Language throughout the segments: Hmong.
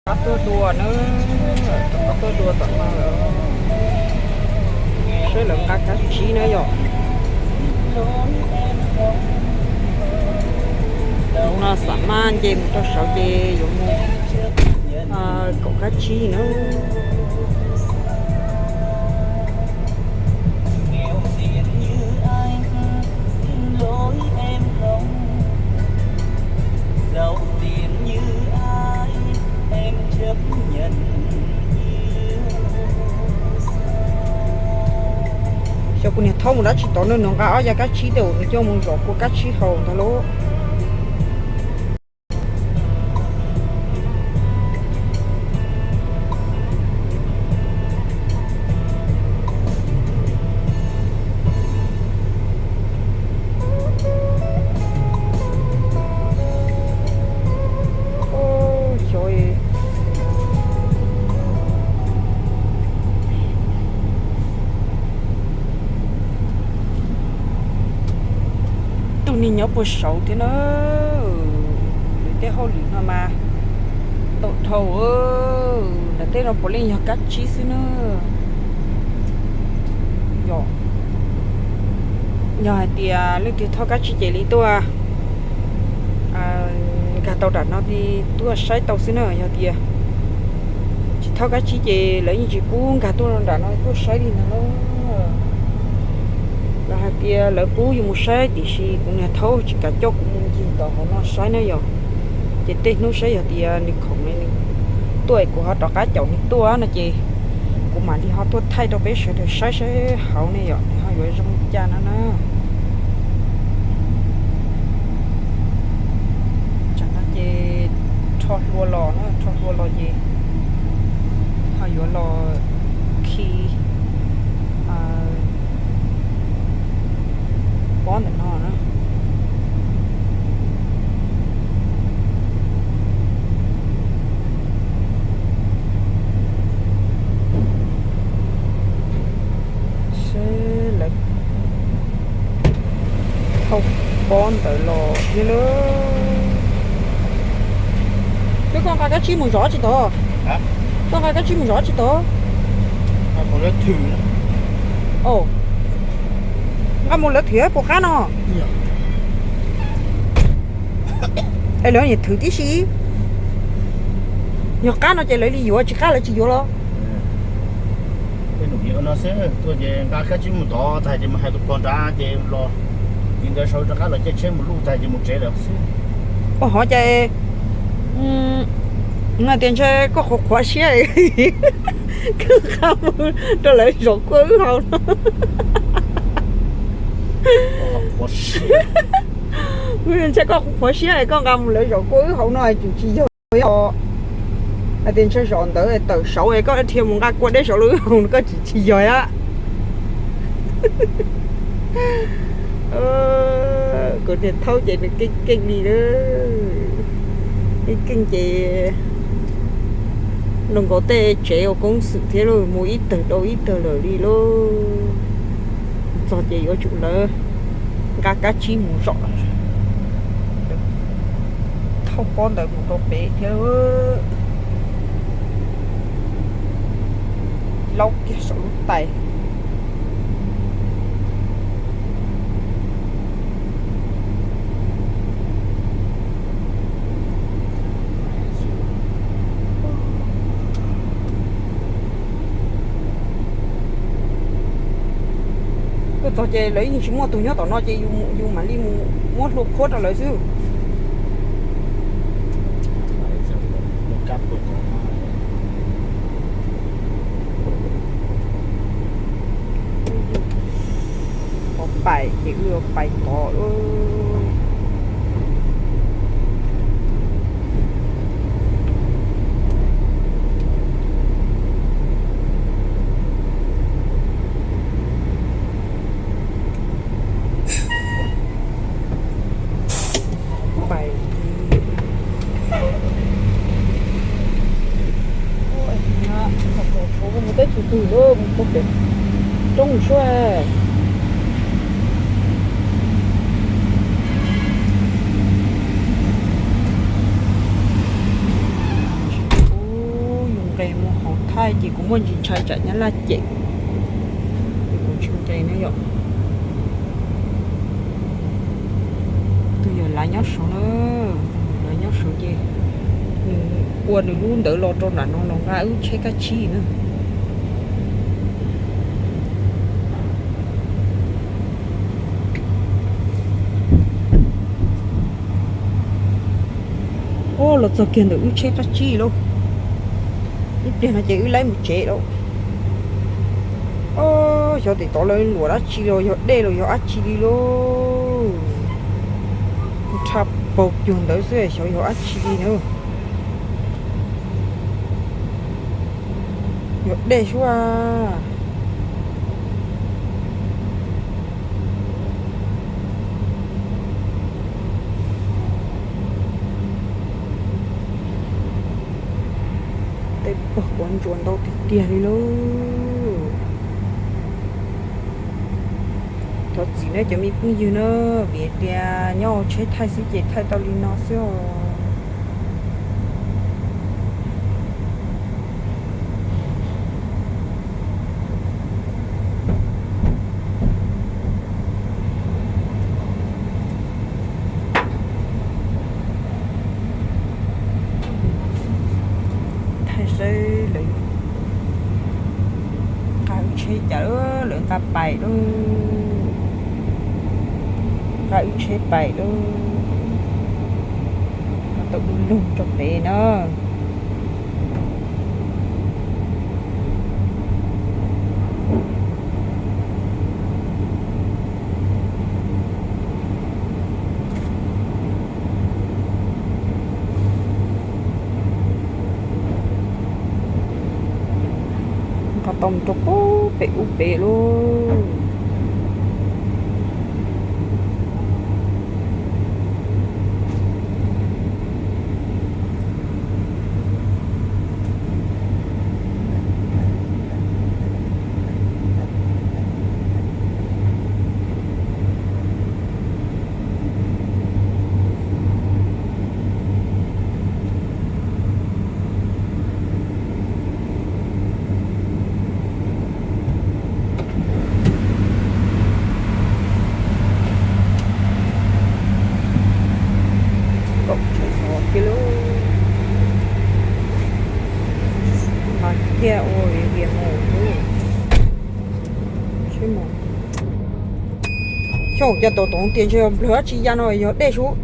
Qab tuaj dua na, rov qab tuaj dua tom no lawm. Saib lawv nqa kab tsib na yom. Tus no xam maj nce mus rau saud ces yuav mus kaum kab tsib na. Xyov kuv niag thaub mus dab tsi tod na, nws nqa ob yav kab tsib tej uas nws coj mus zom kua kab tsib haus ntag lauj. Tus neeg nyob puag saud thiab na, lawv tej hauj lwm no mas ntau dhau, nram tej no puav leej yog kab tsib xwb na. Yog, yog hais tias leej twg thauj kab tsib ces li tuaj nkag tau nram no tuaj saib tau xwb na. Yog tias tsis thauj kab tsib ces lawv yeej tsis pub nkag tuaj nram no tuaj saib li ntag na. Los hais tias lawv pub yus mus saib tiam sis kuv niag thaub tsis kam coj kuv mus ncig tom hauv no saib na yom. Ces tej hnub saib yog tias nws khoom nws tuaj es kuv ho rov qab caum nws tuaj no ces kuv mam li ho tuaj thaij rau peb sawv daws saib saib hauv ne yom, nws ho yuav zoo li cas no na. Tsam no ces rho hlua los na, rho hlua los ces ho yuav los khi pob ntawm no na. Seb lawv thauj pob ntawd los thiab lawm. Twb koj nqa kab tsib mus zov tsis tau? Koj nqa kab tsib mus zov tsis tau? Nqa mus lawv thwm puas qab no? Es lawv niam thwm tib si. Yog qab no ces lawv li yuav, tsis qab lawv tsis yuav los? Tej num yim no xwb, tuaj ces nqa kab tsib mus tod tag ces mus hais tus pog nrad ces los, tiv ntawd saud rov qab los caij tsheb mus luj tag ces mus tsev lawm xwb. Ua hov cas tias ntshe koj qhuav qhuav siab, koj nqa mus rau lawv zov kua wb haus no. Ntshe koj qhuav qhuav siab es koj nqa mus lawv zov kua wb haus no tseem tsis yog os. Hais tias ntshe zov ntawd tawm saud es koj dhia mus nqa kua deb saud lawv wb haus no koj tseem tsis yog a. Kuv niag thaub ces nws keej keej li na. Keej keej ces nrog nkaus tej tsev ua koob xwm thiab lauj, mus ib tawg dhau ib tawg lawm li lauj. Txog ces yuav tsum lawv nqa kab tsib mus zom. Thauj pob ntawd mus rau pem thiab. Laub kiag saum lub tais. Tuaj txog ces lawv yeej tsis muaj tus nyob tom no ces yus mam li mus muab hlua khuab rau lawv xwb. Pais ces wb pais tod. Pais, mus teb tsis twg lawm, mus tau pem roob suab. Thaij ces kuv muaj ntsis ntshai tsam Nyab Laj cem, ces kuv tsis nqes na yom. Tus yawg lav nyob saud na, tus yawg lav nyob saud ces nws ua nws lub ntawd los rau nram no los nqa wb tsheb kab tsib na. Ua los txog kiag ntawm wb tsheb kab tsib lauj. Ib pliag no ces wb laib mus tsev lauj. Xyov tim tod lawv luam dab tsi los yog dej los yog dab tsi li lauj. Nrhaj paug cuag ntawd xwb xyov yog dab tsi li na. Yog dej suab. Tej pog kuav ntsuas ntau tiag tiag li lauj. Thov txim nawb cov me phooj ywg na, vim tias nyob hauv tsheb thaij xwb ces thaij tau li no xwb os. Thaij saib lawv nqa wb tsheb cas, lawv nqa pais lauj, nqa wb tsheb pais lauj. Tau du lug rau pem na. Nqa tau mus rau pem ub pem lauj. Kaum tsheb xov kiag lauj. Mas kiag ua vias mus. Tsheb mus. Xyov cas tom tom tias ntshe yog nplawg dab tsi ya no yog dej sub.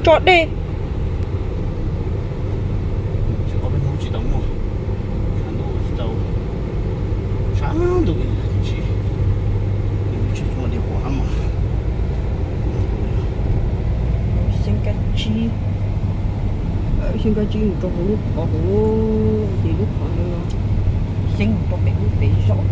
Tso dej. Xeeb kab tsib, xeeb kab tsib mus rau hauv lub qhov hauv, ces lub qhov ntawd xeeb mus rau pem lub pem zos.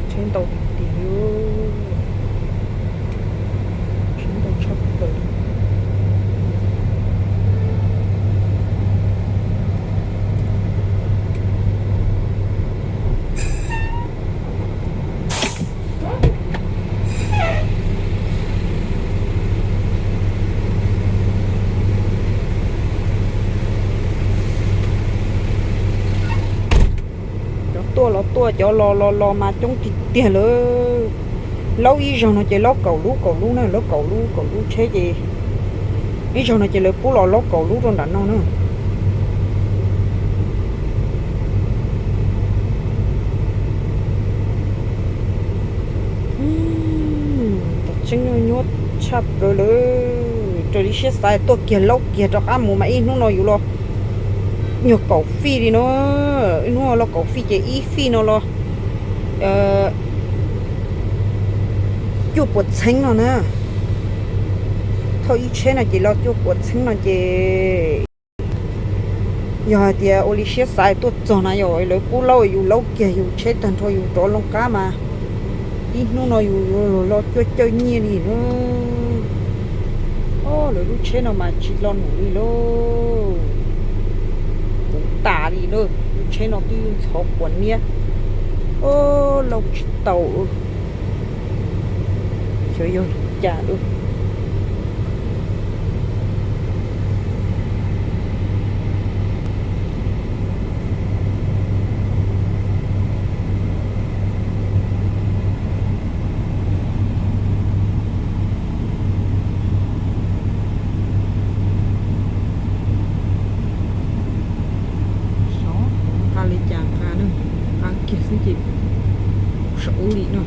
Tsheb ntau tiag tiag li, tsheb ntau tshaj plaws. Cov tuaj los tuaj, cov los los los mas coob tiag tiag lawm. Laub ib zaug no ces laub kaum lub kaum lub na, laub kaum lub kaum lub tsheb ces ib zaug no ces lawv pub los laub kaum lub rau nram no na. Tam tseeb nyuaj tshaj plaws lawm, raws li siab xav tuaj kiag laub kiag rov qab mus mas ib hnub no yus los nyuag kaum fij li no, ib hnub los kaum fij ces ib fij no los cuaj puas txheeb no na. Thauj ib tsheb no ces los cuaj puas txheeb no ces yog hais tias ua li siab xav tuaj txog na yom, lawv pub laub yus laub kiag yus tsheb tag nrho yus rov loo qab mas ib hnub no yus yuav luag los cuaj caug nyiaj li na. Lawv lub tsheb no mas tsis lo num li lauj. Kuv tas li lauj, lub Tsheb no twb ntxhov quas niab. O, lauj tsis tau. Xyov yog li cas. Xyov nqa li cas nqa na, nqa kiag xwb ces saum ub li no.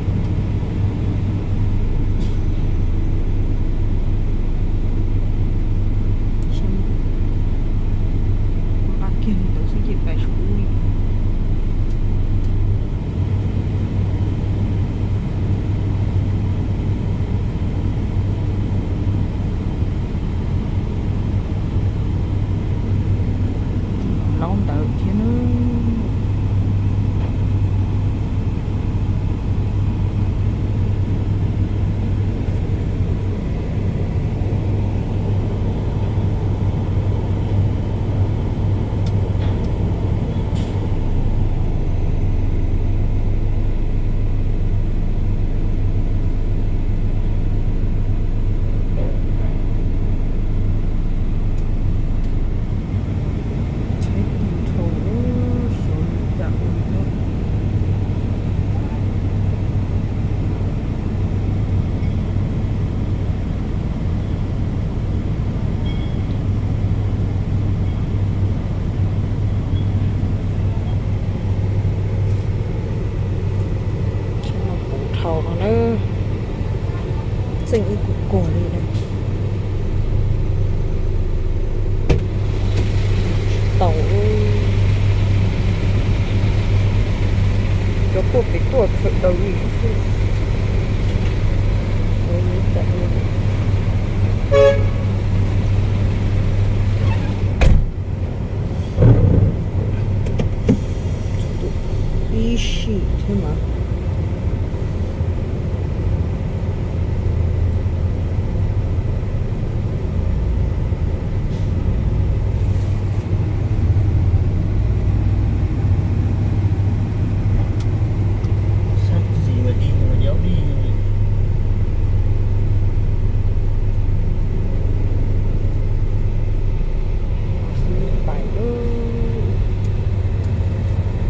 Nqa kiag li ntawd xwb ces pais saum ub li. Laub ntawd thiab na. Tsheb tu dhau, xyov li cas ua li na. Tsheb no puv dhau no na. Txeej ib kuj kuag li na. Tsis tau. Cov tuaj pem tuaj sawv daws li xwb.